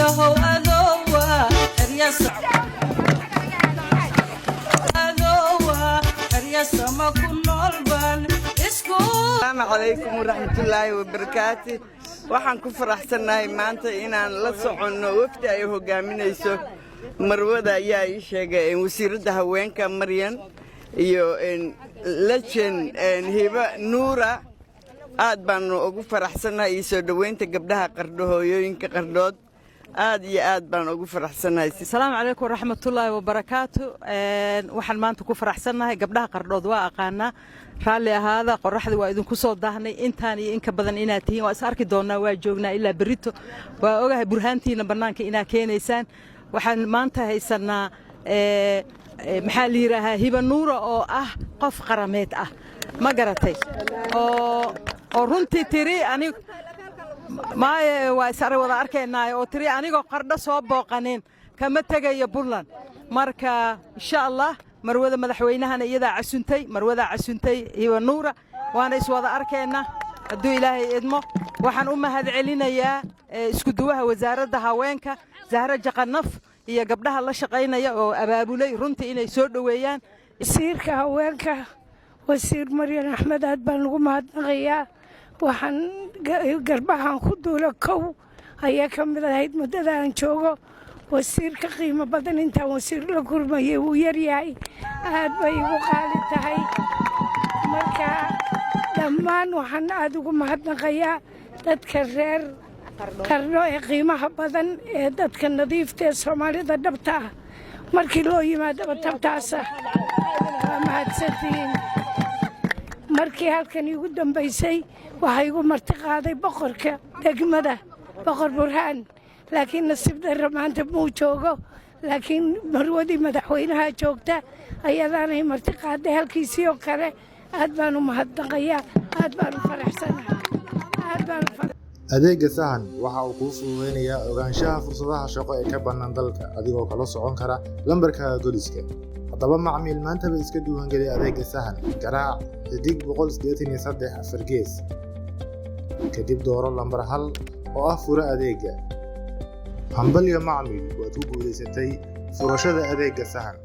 Yahow adowa adowa xeryasama ku noolban isku. Asalaamu calaykum waraxmatullaahi wabarakaati. Waxaan ku faraxsannahay maanta inaan la soconno wafdi ay hogaaminayso marwada ayaa ii sheegay wasiiradda haweenka Maryan iyo lejen Hiba Nuura. Aad baanu ugu faraxsannahay iyo soo dhoweynta gabdhaha Qardho, hooyooyinka Qardhood. Aad iyo aad baan ugu faraxsannahay. Asalaamu calaykum waraxmatullaahi wabarakaatu. Waxaan maanta ku faraxsannahay gabdhaha Qardhood. Waa aqaanaa, raalli ahaada, qoraxda waa idinku soo daahnay. Intaan iyo inka badan inaad tihiin waa is arki doonnaa. Waa joognaa ilaa berrito. Waa ogahay burhaantiina bannaanka inaad keenaysaan. Waxaan maanta haysannaa, maxaa la yidhaahaa, Hiba Nuura oo ah qof qarameed ah, ma garatay, oo runtii tiri anig maaye waa is wada arkaynaa, oo tiri anigoo Qardho soo booqanin kama tegayo Puntland. Marka insha Allah marwada madaxweynahana iyadaa casuntay, marwadaa casuntay Hiba Nuura, waana iswada arkaynaa hadduu Ilaahay idmo. Waxaan u mahadcelinayaa iskuduwaha wasaaradda haweenka Zahra Jaqanaf iyo gabdhaha la shaqaynaya oo abaabulay runtii inay soo dhoweeyaan. Wasiirka haweenka, Wasiir Maryan Axmed, aad baan ugu mahadnaqayaa. Waxaan garbahan ku duula kow ayaa ka mid ahayd muddada aan joogo. Wasiir ka qiimo badan intaan wasiir la kulmayay wuu yaryahay. Aad bay igu qaali tahay. Marka dhammaan waxaan aad ugu mahadnaqayaa dadka reer Qardho ee qiimaha badan, ee dadka nadiifta ee Soomaalida dhabta ah. Markii loo yimaadaba tabtaasa waa mahadsantihiin. Markii halkan iigu dambaysay waxaa igu marti qaaday boqorka degmada, Boqor Burhaan, laakiin nasiib darro maanta muu joogo. Laakiin marwadii madaxweynaha joogta, ayadaanay marti qaaday halkiisii oo kale. Aad baan u mahadnaqayaa, aad baan u faraxsanahay, aad baan u. Adeegga Sahan waxa uu kuu fududaynayaa ogaanshaha fursadaha shaqo ee ka bannaan dalka, adigoo kala socon kara lambarkaaga Goliska. Haddaba macmiil, maantaba iska diiwaangeli adeegga Sahan. Garaac *183 4#, kadib dooro lambar 1 oo ah furo adeegga. Hambalyo macmiil, waad ku guulaysatay furashada adeegga Sahan.